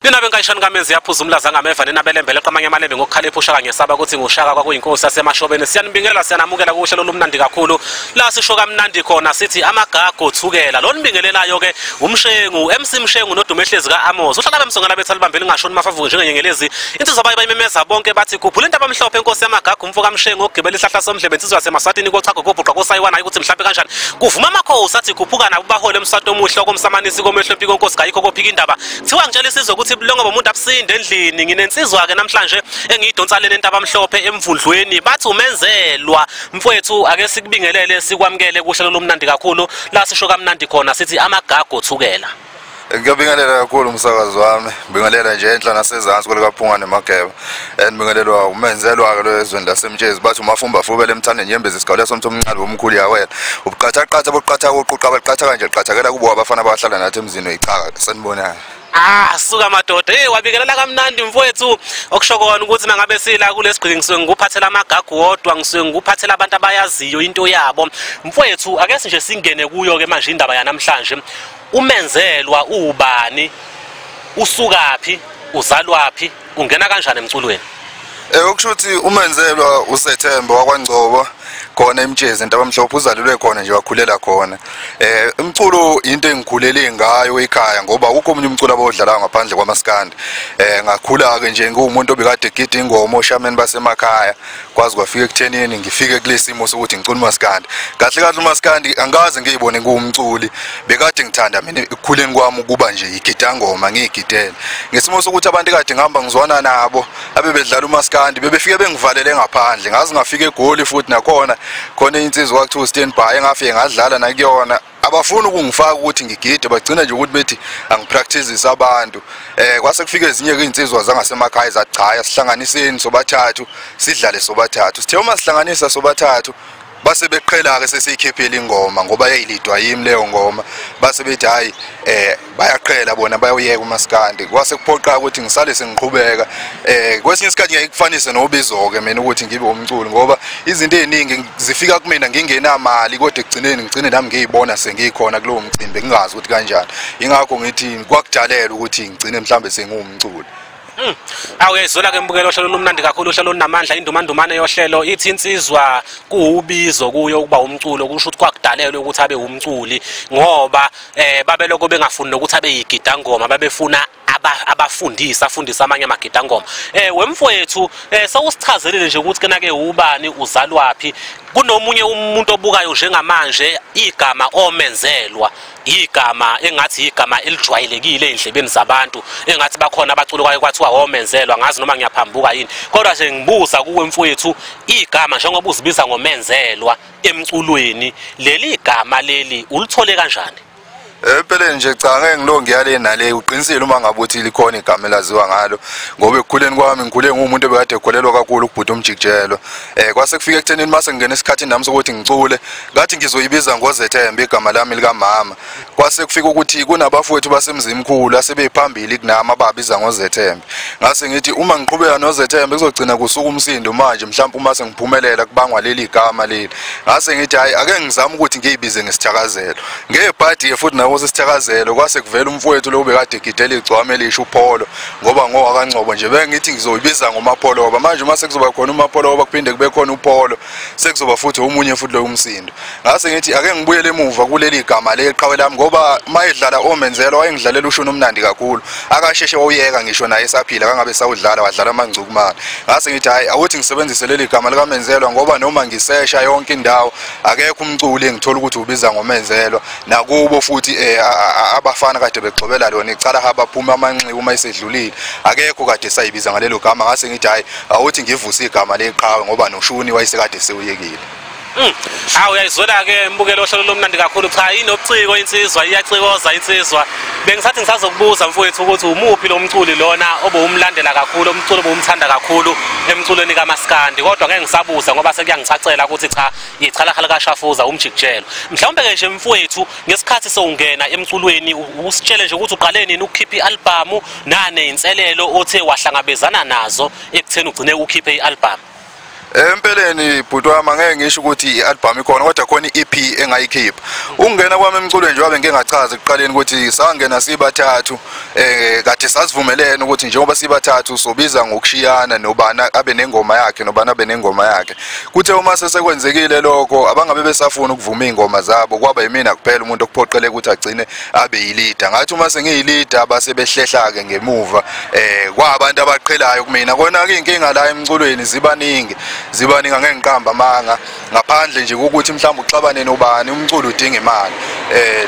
Ninabe nkayishani kamenzi yaphuza umlaza ngameva ninabelembele qamanye amalembe ngokukhalipha ushaka ngesaba ukuthi ngushaka kwakuyinkosi yasemashobeni. Siyanibingelela siyanamukela kuhlelo lomnandi kakhulu la sisho kamnandi khona sithi amagago thukela. Lo nibingelelayo ke uMshengu MC Mshengu noDumehlezi kaAmos uhlala bemsongela bethu alibambele ngashoni mafavuke njengenyengelezi insizwa baye bayimemeza bonke bathi khuphula into abamhlophe inkosi yamagago umfo kaMshengu ogibela isihlahla somdlebe insizwa yasemaswatini kochago kobhuqa kosayiwana ukuthi mhlawumbe kanjani kuvuma amakhosi athi khuphuka nabo bahole emswato omuhle okomsamanisi komehlo empiko inkosi kayikho kophika indaba. Kuthiwa ngitshela isizwe ukuthi ubulongo bomuntu abusinde endlini. Nginensizwa ke namhlanje engiyidonsa lena entaba amhlophe emvundlweni bathi umenzelwa. Mfowethu ake sikubingelele sikwamukele kuhlelo lomnandi kakhulu la sisho kamnandi khona sithi amagago thukela. Ngiyabingelela kakhulu umsakazi wami, ngibingelela nje enhla nasezansi kwelikaphunga nemageba. Ngibingelelwa umenzelwa ke lo ezweni lasemtshezi bathi umafumba fubele emthande nyembezi isigawula somthi omncane bomkhulu yawela. Ubuqatha qatha boqatha koquqa baqatha kanje qatha kubo abafana abahlala nathi emzini oyichaka sanibonana. Ah suka madoda, hey wabikelela kamnandi mfowethu. Okusho kona ukuthi mangabe sila kulesigqiki ngisuke ngikuphathela amagagu wodwa, ngisuke ngikuphathela abantu abayaziyo into yabo. Mfowethu ake nje singene kuyo ke manje indaba yanamhlanje. Umenzelwa ubani, usukaphi, uzalwaphi, ungena kanjani emculweni? Okusho ukuthi umenzelwa uSethemba wakwaNgcobo khona eMtshezi entabamhlophe, uzalelwe khona nje wakhulela khona. Umculo into engikhulele ngayo ekhaya ngoba ukho omunye umculo abawudlalayo ngaphandle kwamaskandi. Ngakhula ke nje ngiwumuntu obekade egida ingoma oshameni basemakhaya, kwazi kwafika ekuthenini ngifike kulesimo sokuthi ngicula umaskandi. Kahle kahle umaskandi angikaze ngiyibone ngiwumculi, bekade ngithanda mina ekukhuleni kwami ukuba nje igidangoma ngiyigidele. Ngesimo sokuthi abantu kade ngihamba ngizwana nabo abebedlala umaskandi bebefike bengivalele ngaphandle, ngaze ngafika eGoli futhi nakhona khona insizwa kwakuthiwa stand by engafike ngadlala nakuyona. Abafuni ukungifaka ukuthi ngigide, bagcina nje ukuthi bethi angipractice abantu. Kwase kufika ezinye ke insizwa zangasemakhaya zathi cha sihlanganiseni sobathathu sidlale sobathathu. Sithe uma sihlanganisa sobathathu base beqhela ke sesiyikhiphile ingoma ngoba yayilidwa yimi leyo ngoma, base bethi hayi bayaqhela bona bayawuyeka umaskandi. Kwase kuphoqa ukuthi ngisale sengiqhubeka. Kwesinye isikhathi ngiyikufanise nobizo ke mina ukuthi ngibe umculi ngoba izinto eziningi zifika kumina ngingenamali, kodwa ekugcineni ngigcine nami ngiyibona sengikhona kulowo mcimbi ngingazi ukuthi kanjani. Ingakho ngithi kwakujalela ukuthi ngigcine mhlambe sengiwumculi. Awuyezwela ke mbukelo ohlelo lomnandi kakhulu, uhlelo olunamandla, indumandumane yohlelo ithi insizwa kuwubizo kuyo ukuba umculo, kusho ukuthi kwakudalelwe ukuthi abe umculi ngoba babeloko bengafuni nokuthi abe yigidangoma, babefuna abafundisa afundisa amanye amagidangoma. Wemfowethu sewusichazelile nje ukuthi kena ke ubani, uzalwaphi. Kunomunye umuntu obukayo njengamanje igama omenzelwa igama engathi igama elijwayelekile endlebeni zabantu, engathi bakhona abaculo kwaye kwathiwa omenzelwa, ngazi noma ngiyaphambuka yini, kodwa nje ngibuza kuwe mfowethu igama njengoba uzibiza ngomenzelwa emculweni, leli gama leli ulithole kanjani? Empeleni nje cha ngeke ngilo ngiyale nale, uqinisile uma ngabe uthi likhona igama elaziwa ngalo ngoba ekukhuleni kwami ngikhule ngumuntu obekade ekholelwa kakhulu ukubhuda umjikijelo. Kwase kufika ekuthenini mase ngingena esikhathini nami sokuthi ngicule, ngathi ngizoyibiza ngoZethemba igama lami likamama. Kwase kufika ukuthi kunabafowethu basemzimkhulu asebephambili kunami ababiza ngoZethemba. Ngase ngithi uma ngiqhubeka noZethemba kuzogcina kusuka umsindo manje, mhlawumbe uma sengiphumelela kubangwa leli gama leli. Ngase ngithi hayi ake ngizame ukuthi ngiyibize ngesithakazelo. Ngebhadi futhi nawo sisithakazelo kwase kuvela umfowethu lo bekade egidela igcwame elisho uPholo ngoba ngowakaNgcobo nje, bengithi ngizoyibiza ngoMapholo ngoba manje uma sekuzoba khona uMapholo ngoba kuphinde kube khona uPholo sekuzoba futhi omunye futhi lo umsindo. Ngase ngithi ake ngibuyele emuva kuleli gama leqhawe lami ngoba mayedlala omenzelwa wayengidlalela ushuni omnandi kakhulu, akasheshe wawuyeka ngisho naye esaphila kangabe sawudlala wadlala amangcukumane. Ngase ngithi hayi awuthi ngisebenzise leli gama likamenzelwa ngoba noma ngisesha yonke indawo akekho umculi engithola ukuthi ubiza ngomenzelwa, nakubo futhi abafana kade begxobela lona icala habaphuma amanxiwa uma isedlulile akekho kade sayibiza ngalelo gama. Ngase ngithi hayi awuthi ngivuse igama leqhawe ngoba noshuni wayesekade sewuyekile. Hawu uyayizwela ke mbukelo ohlelo lomnandi kakhulu. Cha inobuciko insizwa, iyacikoza insizwa. Bengisathi ngisazokubuza mfowethu ukuthi umuphi lo mculi lona obowumlandela kakhulu, umculo obowumthanda kakhulu emculweni kaMaskandi, kodwa ngeke ngisabuza ngoba sekuyangichacela ukuthi cha ichalahala kaShafuza umjikijelo. Mhlawumbe ke nje mfowethu ngesikhathi sowungena emculweni usitshele nje ukuthi uqale nini ukukhipha ialbum nane inselelo othe wahlangabezana nazo ekutheni ugcine ukhiphe ialbum. Empeleni bhuti wami angeke ngisho ukuthi i-album ikhona, kodwa khona i-EP engayikhipha. Ukungena kwami emculweni nje wabe ngike ngachaza ekuqaleni ukuthi sangena sibathathu, kade sasivumelene ukuthi njengoba sibathathu sobiza ngokushiyana, nobani abe nengoma yakhe, nobani abe nengoma yakhe. Kuthe uma sesekwenzekile lokho, abangabe besafuna ukuvuma iy'ngoma zabo, kwaba yimina kuphela umuntu okuphoqeleka ukuthi agcine abe yilida. Ngathi uma sengiyilida base behlehla-ke ngemuva, kwabantu abaqhelayo kumina. Kona-ke iy'nkinga la emculweni zibaningi, zibaningi, angeke ngiqambe amanga, ngaphandle nje kokuthi mhlawumbe uxabane nobani, umculo udinga imali.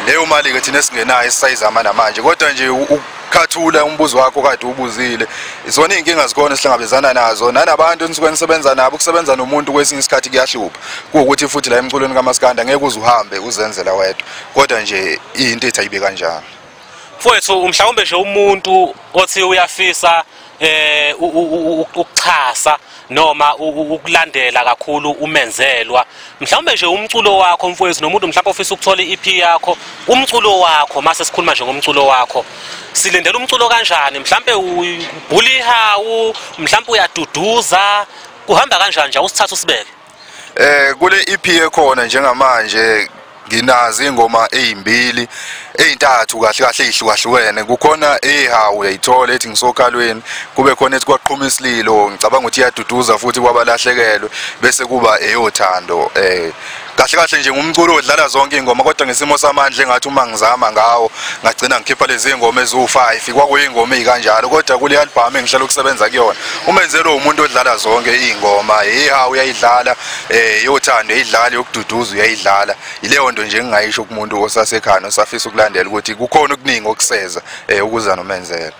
Leyo mali-ke thina esingenayo esisayizama namanje. Kodwa nje ukukhathula umbuzo wakho kade ubuzile, zona iy'nkinga zikhona esihlangabezana nazo, nanabantu enisuke nisebenza nabo. Ukusebenza nomuntu kwesinye isikhathi kuyahlupha, kuwukuthi futhi la emculweni kamaskandi angeke uze uhambe uzenzela wedwa, kodwa nje into ethi ayibe kanjalo. Mfowethu, mhlawumbe nje umuntu othi uyafisa ukuxhasa noma ukulandela kakhulu uMenzelwa, mhlawumbe nje umculo wakho mfowethu, nomuntu mhlawumbe ofisa ukuthola i-EP yakho, umculo wakho, mase sikhuluma nje ngomculo wakho, silindele umculo kanjani? Mhlawumbe ubhula ihawu, mhlawumbe uyaduduza, kuhamba kanjani nje? Usithathe usibeke. Kule EP ekhona njengamanje nginazo ingoma ezimbili, ezintathu kahle kahle ezihlukahlukene. Kukhona ehawu uyayithola ethi ngisokhalweni, kube khona ethi kwaqhuma isililo, ngicabanga ukuthi iyaduduza futhi kwabalahlekelwe, bese kuba eyothando. Kahle kahle nje ngumculo odlala zonke ingoma, kodwa ngesimo samandla engathi uma ngizama ngawo ngagcina ngikhipha lezi ingoma eziwu5, kwakuyingoma ezikanjalo. Kodwa kule album engihlala ukusebenza kuyona, uMenzelwa umuntu odlala zonke ingoma, ehawu uyayidlala, yothando uyayidlala, yokududuza uyayidlala. Ileyo nto nje engingayisho kumuntu osasekhaya osafisa ukulandela ukuthi kukhona okuningi okuseza ukuza noMenzelwa.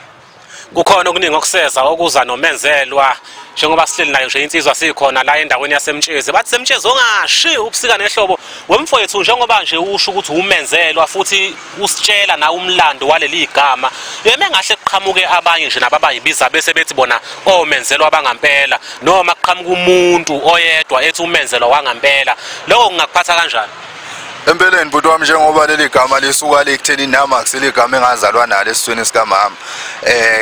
Kukhona okuningi okuseza okuza noMenzelwa. Njengoba sihleli nayo nje insizwa sikhona la endaweni yaseMtshezi, bathi Semtshezi ongashi ubusika nehlobo. Wemfowethu, njengoba nje usho ukuthi uMenzelwa futhi usitshela na umlando waleli gama, mengahle kuqhamuke abanye nje nababayibiza bese bethi bona oMenzelwa bangampela, noma kuqhamuka umuntu oyedwa ethi uMenzelwa wangampela, lokho kungakuphatha kanjani? Empeleni bhuti wami, njengoba leli gama lisuka lekutheni nami akusiligama engazalwa nalo esiswini sikamama,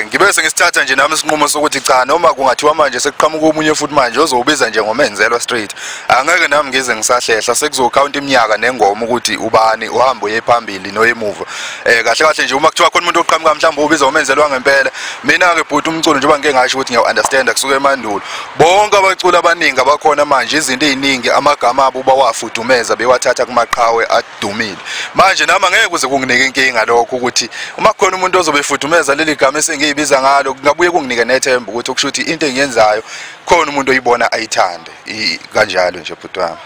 ngibe sengisithatha nje nami isinqumo sokuthi cha, noma kungathiwa manje sekuqhamuka omunye futhi manje ozowubiza nje ngoMenzelwa straight, angeke nami ngize ngisahlehla, sekuzokhawunta iminyaka nengoma ukuthi ubani uhamba uye phambili noyemuva. Kahle kahle nje uma kuthiwa khona umuntu oqhamuka mhlawumbe ubiza ngoMenzelwa ngempela, mina-ke bhuti umculo njengoba ngike ngasho ukuthi ngiyawu-understanda kusuka emandulo, bonke abaculi abaningi abakhona manje izinto ey'ningi amagama abo bawafudumeza bewathatha kumaqhawe adumile. Manje nami angeke kuze kunginike inkinga lokho ukuthi uma kukhona umuntu ozobe efudumeza leli gama esengiyibiza ngalo, kungabuye kunginike nethemba ukuthi okusho ukuthi into engiyenzayo khona umuntu oyibona ayithande. Kanjalo nje bhuti wami.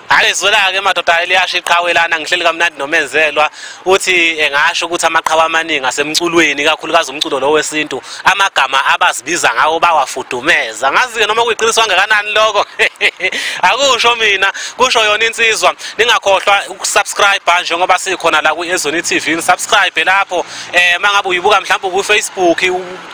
Alizwela-ke madoda, eliyasho iqhawe lana, ngihleli kamnandi noMenzelwa. Uthi engasho ukuthi amaqhawe amaningi asemculweni, kakhulukazi umculo lo wesintu, amagama abazibiza ngawo bawafudumeza. Ngazi-ke noma kuyiqiniso kangakanani lokho, akusho mina, kusho yona insizwa. Ningakhohlwa ukusubscribe njengoba sikhona la kwi-Ezweni TV, nisubscribe lapho. Uma ngabe uyibuka mhlawumbe ku-Facebook,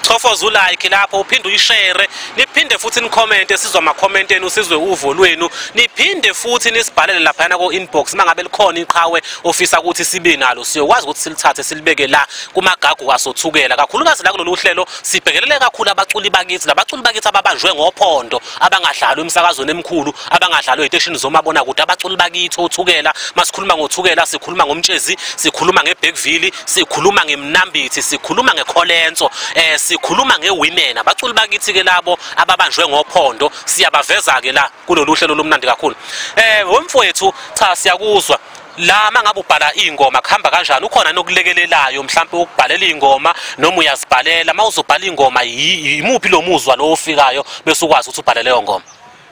uchofoze ulike lapho, uphinde uyishare, niphinde futhi nicommente, sizwe ama-comment enu, sizwe uvo lwenu, niphinde futhi nisibhalele laphayana ko-inbox uma ngabe likhona iqhawe ofisa ukuthi sibe nalo, siyokwazi ukuthi silithathe silibeke la kumagagu kasothukela. Kakhulukazi la kulolu hlelo sibhekelele kakhulu abaculi bakithi, labaculi bakithi ababanjwe ngophondo, abangadlalwa emsakazweni emikhulu, abangadlalwa ey'teshini zomabonakude, abaculi bakithi othukela. Masikhuluma ngothukela sikhuluma ngoMtshezi, sikhuluma ngeBergville, sikhuluma ngeMnambithi, sikhuluma ngeKholenso, sikhuluma ngeWomen. Abaculi bakithi-ke labo ababanjwe ngophondo siyabaveza-ke la kulolu hlelo lomnandi kakhulu. Wemfowethu, cha siyakuzwa la, mangabe ubhala iy'ngoma kuhamba kanjani? Ukhona nokulekelelayo mhlampe ukubhalela iy'ngoma noma uyazibhalela? Uma uzobhala iy'ngoma, imuphi lo muzwa lo ofikayo bese ukwazi ukuthi ubhale leyo ngoma?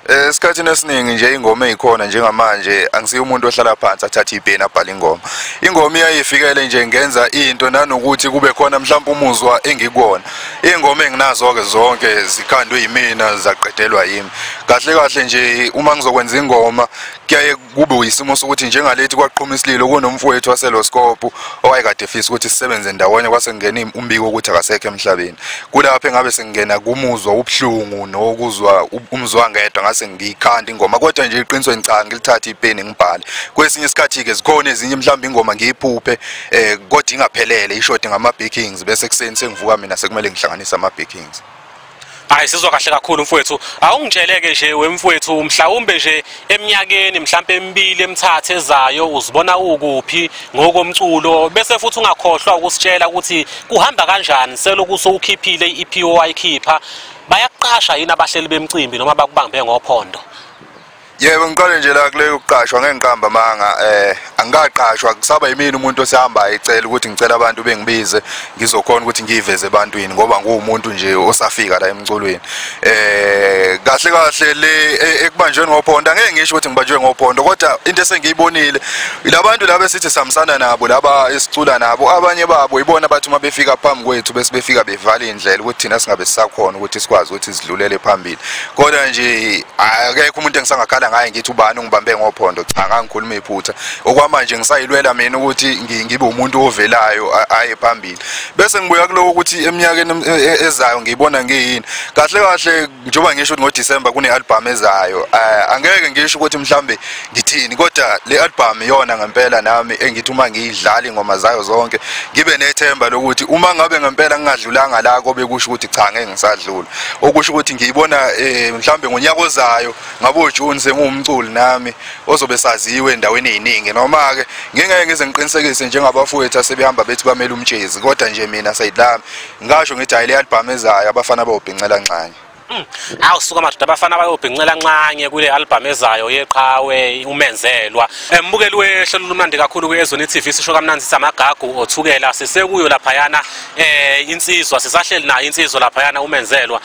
Esikhathini esiningi nje ingoma ezikhona njengamanje, angisiye umuntu ohlala phansi athathe ipeni abhale ingoma. Ingoma iyayifikele nje, ngenza into nanokuthi kube khona mhlawumbe umuzwa engikuwona. Ingoma enginazo ke zonke zikhandwe yimina, zaqedelwa yimi. Kahle kahle nje uma ngizokwenza ingoma kuyaye kube isimo sokuthi njengalethi kwaqhuma isililo, kunomfowethu waseLoskop owayekade efisa ukuthi sisebenze ndawonye, kwase kungena umbiko ukuthi akasekho emhlabeni. Kulapho engabe sengingena kumuzwa ubuhlungu nokuzwa umzwa ngedwa, ngase ngiyikhanda ingoma. Kodwa nje iqiniso cha, ngilithathe ipeni ngibhale. Kwesinye isikhathi-ke zikhona ezinye mhlawumbe ingoma ngiyiphuphe, kodwa ingaphelele, ishode ngama-backings, bese ekuseni sengivuka mina sekumele ngihlanganise ama-backings. Hayi, sizwa kahle kakhulu mfowethu. Awungitsheleke nje wemfowethu, mhlawumbe nje eminyakeni mhlambe emibili emithathu ezayo uzibona ukuphi ngokomculo, bese futhi ungakhohlwa ukusitshela ukuthi kuhamba kanjani selokhu sowukhiphile i-EP owayikhipha. Bayaqasha yini abahleli bemcimbi noma bakubambe ngophondo? Yebo, ngiqale nje la kule yokuqashwa, ngeke ngiqamba amanga, angikaqashwa, kusaba yimina umuntu osehamba ecela ukuthi ngicela abantu bengibize ngizokhona ukuthi ngiyiveze ebantwini, ngoba nguwumuntu nje osafika la emculweni. Kahle kahle le ekubanjweni ngophondo, angeke ngisho ukuthi ngibanjwe ngophondo, kodwa into esengiyibonile labantu laba esithi sihambisana nabo, laba esicula nabo, abanye babo ibona bathi uma befika phambi kwethu bese befika bevala indlela ukuthi thina singabe sisakhona ukuthi sikwazi ukuthi sidlulele phambili. Kodwa nje akekho umuntu engisangakhala ngaye ngithi ubani ungibambe ngophondo, cha, ngangikhuluma iphutha. Okwamanje ngisayilwela mina ukuthi ngibe umuntu ovelayo aye phambili. Bese ngibuya kuloko ukuthi eminyakeni ezayo ngiyibona ngiyini. Kahle kahle njengoba ngisho ukuthi ngoDecember kune album ezayo, angeke ngisho ukuthi mhlambe ngithini, kodwa le album iyona ngempela nami engithi uma ngiyidlala ingoma zayo zonke ngibe nethemba lokuthi uma ngabe ngempela ngingadlulanga la kobe kusho ukuthi cha, ngeke ngisadlula. Okusho ukuthi ngiyibona mhlambe ngonyaka ozayo ngabo June sengiwumculi nami ozobe saziwe endaweni eziningi, noma ke ngingeke ngize ngiqinisekise njengabafowethu asebehamba bethi bamele umtshezi, kodwa nje mina side lami ngasho ngithi hayi, le album ezayo abafana bayobhincela nxanye. Hawu suka madoda, abafana bayobhincela nxanye kule album ezayo yeqhawe uMenzelwa. Mbukeli wehlelo lumnandi kakhulu kuyezweni TV, sisho kamnandi samagagu othukela, sisekuyo laphayana insizwa, sisahleli nayo insizwa laphayana uMenzelwa.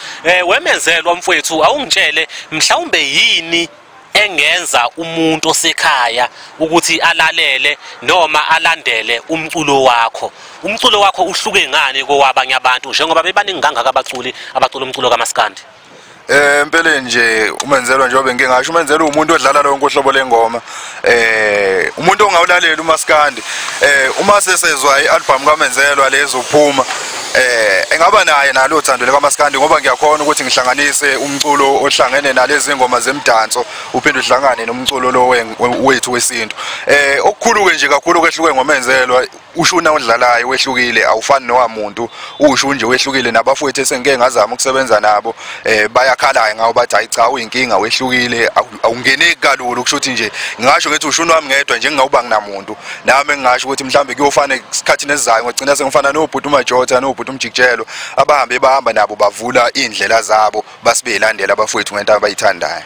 Wemenzelwa mfowethu, awungitshele mhlawumbe yini engenza umuntu osekhaya ukuthi alalele noma alandele umculo wakho? Umculo wakho uhluke ngani kowabanye abantu, njengoba bebaningi kangaka abaculi abacula umculo kaMaskandi? Empeleni nje uMenzelwa, njengoba ngike ngasho, uMenzelwa umuntu odlala lonke uhlobo lengoma, umuntu ongawulalela uMaskandi. Uma sesezwa ialbum kaMenzelwa lezophuma, engaba naye nalo uthando likaMaskandi, ngoba ngiyakhona ukuthi ngihlanganise umculo ohlangene nalezi ngoma zemdanso, uphinde uhlangane nomculo lo wethu wesintu. Okukhulu ke nje kakhulu kwehluke ngoMenzelwa, ushuna odlalayo wehlukile, awufani nowamuntu, usho nje wehlukile. Nabafowethu esengike ngazama ukusebenza nabo bayakhala ngawo, bathi hayi cha, uyinkinga, wehlukile, awungeneki kalula. Kusho ukuthi nje ngingasho ngithi ushuni wami ngedwa nje ngingawuba nginamuntu nami, ngingasho ukuthi mhlambe kuyofana isikhathi esizayo ngogcina sengifana nobhuti uMajotha nobhuti uMjikijelo, abahambe bahamba nabo bavula indlela zabo basibelandela abafowethu ngento abayithandayo.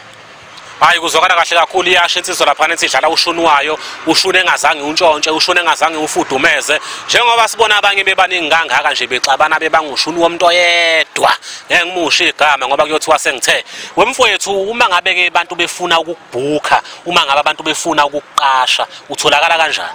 Hayi, kuzwakala kahle kakhulu. Iyasho insizwa laphana ethi idlala ushuni wayo, ushuni engazange untshontshe, ushuni engazange ufudumeze, njengoba sibona abanye bebaningi kangaka nje bexabana bebanga ushuni womuntu oyedwa. Ngeke ngimusho igama ngoba kuyothiwa sengithe. Wemfowethu, uma ngabe-ke abantu befuna ukukubhukha, uma ngabe abantu befuna ukukuqasha, utholakala kanjani?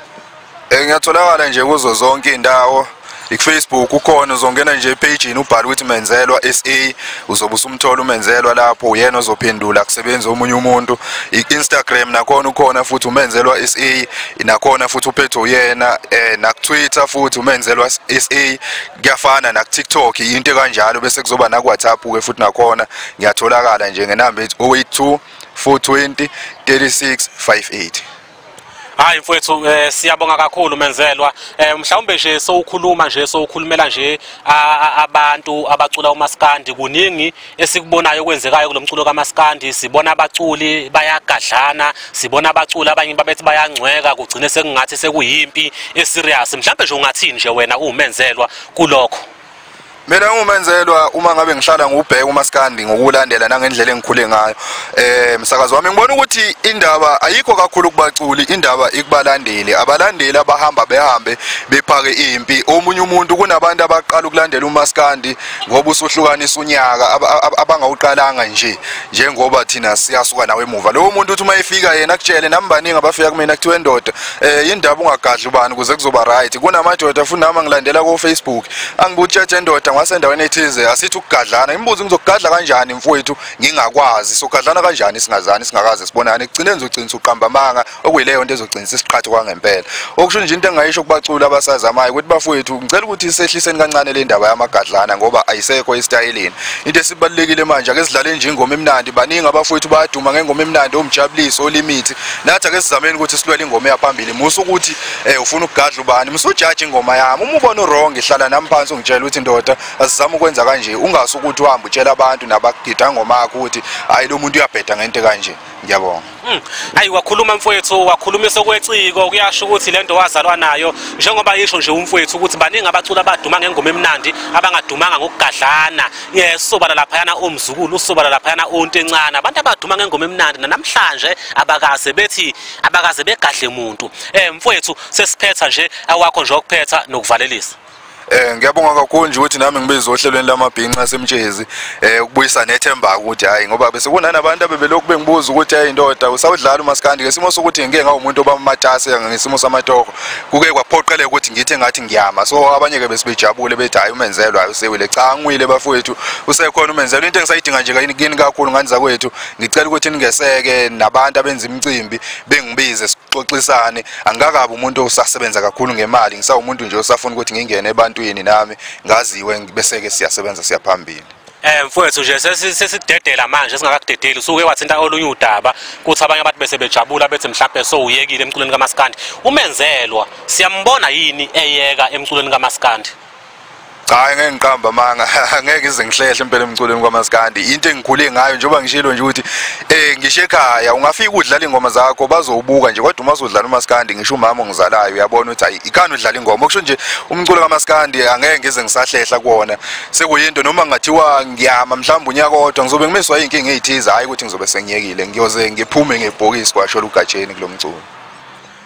Ngiyatholakala nje kuzo zonke iy'ndawo. Ik-Facebook ukhona, uzongena nje epage-ini ubhale ukuthi Menzelwa SA, uzobe usumthola uMenzelwa lapho, uyena ozophendula, kusebenza omunye umuntu. I-Instagram nakhona ukhona futhi uMenzelwa SA, nakhona futhi uphethe uyena. Naku-Twitter futhi uMenzelwa SA, kuyafana naku-TikTok into kanjalo, bese kuzoba naku-WhatsApp ke futhi nakhona ngiyatholakala nje ngenamba ethi 082 420 3658. Hayi mfowethu, siyabonga kakhulu Menzelwa. Mhlawumbe nje sowukhuluma nje sowukhulumela nje abantu abacula uMaskandi, kuningi esikubonayo okwenzekayo kulomculo kaMaskandi. Sibona abaculi bayagadlana, sibona abaculi abanye babethi bayangcweka, kugcine sekungathi sekuyimpi eserious. Mhlawumbe nje ungathini nje wena uwuMenzelwa kulokho? Mina nguMenzelwa, uma ngabe ngihlala ngubheka uMaskandi ngokulandela nangendlela engikhule ngayo, msakazi wami, ngibona ukuthi indaba ayikho kakhulu kubaculi, indaba ikubalandeli. Abalandeli abahamba behambe bephake impi omunye umuntu. Kunabantu abaqala ukulandela uMaskandi ngoba usuhlukanisa unyaka, abangawuqalanga nje njengoba thina siyasuka nawe emuva. Lowo muntu uthi uma efika yena akutshele, nami baningi abafika kumina kuthiwe ndoda, indaba ungagadli ubani ukuze kuzoba right. Kunamadoda futhi nami ngilandela ko Facebook, angibutsheje ndoda ngasendaweni ethize, asithi ukugadlana. Imibuzo, ngizokugadla kanjani mfowethu ngingakwazi? Sogadlana kanjani singazani, singakaze sibonane? Ekugcineni uzogcina uqamba amanga, okuyileyo nto ezogcina isiqhatha kwangempela. Okusho nje into engayisho kubaculi abasazamayo ukuthi bafowethu, ngicela ukuthi sehliseni kancane le ndaba yamagadlana, ngoba ayisekho esitayeleni. Into esibalulekile manje, ake sidlale nje ingoma emnandi. Baningi abafowethu bayaduma ngengoma emnandi, omjabuliso olimithi. Nathi ake sizameni ukuthi silwele ingoma yaphambili. Musa ukuthi ufuna ukugadla ubani, musa ujaji ingoma yami. Uma ubona uwrong, hlala nami phansi ungitshela ukuthi ndoda Asizame ukwenza kanje, ungasukuthi uhambe utshela abantu nabagida ngomakho ukuthi hayi lo muntu uyabheda ngento kanje. Ngiyabonga. Hayi wakhuluma mfowethu, wakhulumisa okweciko, kuyasho ukuthi lento wazalwa nayo, njengoba yisho nje umfowethu ukuthi baningi abaculi abaduma ngengoma emnandi abangadumanga ngokugadlana. Sobala laphayana omzukulu, usobala laphayana ontencane, abantu abaduma ngengoma emnandi namhlanje abakaze bethi abakaze begadle umuntu. Mfowethu sesiphetha nje awakho nje okuphetha nokuvalelisa. Ngiyabonga kakhulu nje ukuthi nami ngibizwe ohlelweni lamabhinca asemtshezi, ukubuyisa nethemba ukuthi hayi, ngoba bese kunanabantu abebelokhu bengibuza ukuthi hey ndoda usawudlala umaskandi, ngesimo sokuthi ngike ngawumuntu obamatase ngesimo samatoho, kuke kwaphoqeleka ukuthi ngithi ngathi ngiyama. So abanye ke besibejabule bethi hayi umenzelwa hayi usewile. Cha, ngiwile bafowethu, usekhona umenzelwa. Into engisayidinga nje kini kakhulu ngani zakwethu, ngicela ukuthi ningeseke nabantu abenza imicimbi bengibize sixoxisane. Angikakabi umuntu osasebenza kakhulu ngemali, ngisawumuntu nje osafuna ukuthi ngingene ebantwini nami ngaziwe, bese ke siyasebenza siyaphambili. Mfowethu nje sesidedela manje, singakakudedeli usuke wathinta olunye udaba kuthi abanye abantu bese bejabula bethi mhlambe sowuyekile emculweni kaMaskandi. Umenzelwa siyambona yini eyeka emculweni kaMaskandi? Cha, ngeke ngiqamba manga, ngeke ize ngihlehle impela emculweni kwaMaskandi. Into engikhule ngayo njengoba ngishilo nje ukuthi ngisho ekhaya ungafika udlala ingoma zakho bazobuka nje, kodwa uma uzodlala uMaskandi ngisho umama ongizalayo uyabona ukuthi hayi ikhani udlala ingoma. Okusho nje umculo kaMaskandi angeke ngize ngisahlehla kuwona, sekuyinto noma ngathiwa ngiyama mhlawumbe unyaka kodwa ngizobe ngimiswa inkinga ezithize, hayi ukuthi ngizobe sengiyekile, ngiyoze ngiphume ngebhokisi kwasho uGatsheni kulomculo.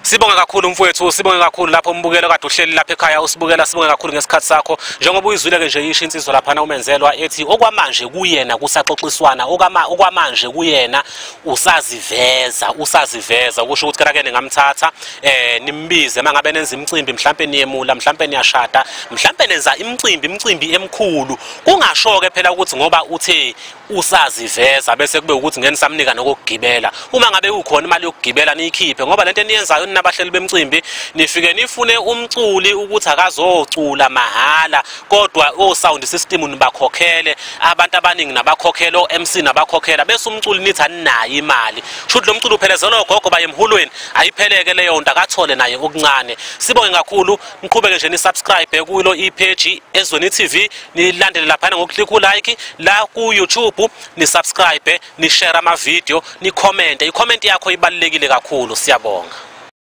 Sibonge kakhulu mfowethu, sibonge kakhulu lapho umbukelo kade uhleli lapha ekhaya usibukela, sibonge kakhulu ngesikhathi sakho. Njengoba uyizwile ke nje isho insizwa laphana umenzelwa ethi okwamanje kuyena kusaxoxiswana, okwamanje kuyena usaziveza, usaziveza kusho ukuthi ke ningamthatha nimbize mangabe nenza imicimbi, mhlambe niyemula, mhlambe niyashada, mhlambe nenza imicimbi emikhulu. Kungasho ke phela ukuthi ngoba uthe usaziveza bese kube ukuthi ngeni samnika nokugibela. Uma ngabe ukhona imali yokugibela niyikhiphe, ngoba lento eniyenzayo ninabahleli bemcimbi nifike nifune umculi ukuthi akazocula mahala, kodwa o sound system nibakhokhele, abantu abaningi nabakhokhela, o MC nabakhokhela, bese umculi nithi aninayo imali. Shuthi lo mculi uphelezela ogogo baye emhulweni, ayipheleke leyo nto, akathole naye okuncane. Sibonge kakhulu, niqhubeke nje ni subscribe kulo i-page Ezweni TV, nilandele laphana ngokuklik like la ku YouTube, ni subscribe, ni share ama video, ni comment. I comment yakho ibalulekile kakhulu. Siyabonga.